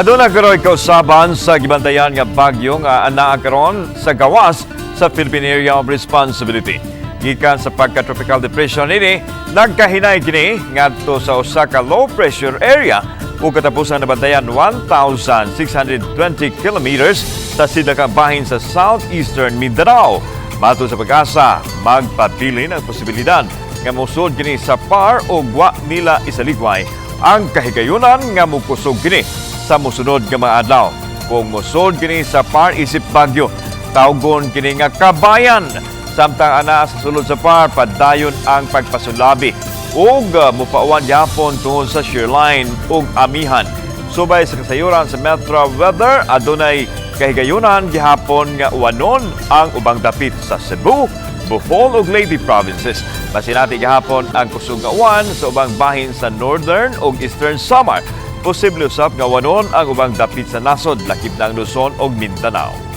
Aduna karoy kausaban sa gibantayan nga bagyo nga anaa karon sa gawas sa Philippine Area of Responsibility. Gikan sa pagka-tropical depression ini, nagkahinay kini ngadto sa usa ka low pressure area ug katapusan nabantayan 1,620 kilometers sa sidlakang bahin sa southeastern Mindanao. Matod sa PAGASA, magpabilin ang posibilidad nga mosud kini sa PAR o wa nila isaligway ang kahigayunan nga mukusog kini sa mosunod nga mga adlaw. Kung mosud kini sa PAR isip bagyo, tawgon kini nga Kabayan. Samtang ana sa sulod sa PAR, padayon ang pagpasulabi ug mupauwan gyapon tungod sa shear line ug amihan. Subay sa kasayuran sa Metro Weather, adunay kahigayunan gihapon nga uwanon ang ubang dapit sa Cebu, Bohol ug Leyte provinces. Masinati gihapon ang kusog nga uwan sa ubang bahin sa Northern ug Eastern Samar. Posible usab nga uwanon ang ubang dapit sa nasod, lakip ng Luzon ug Mindanao.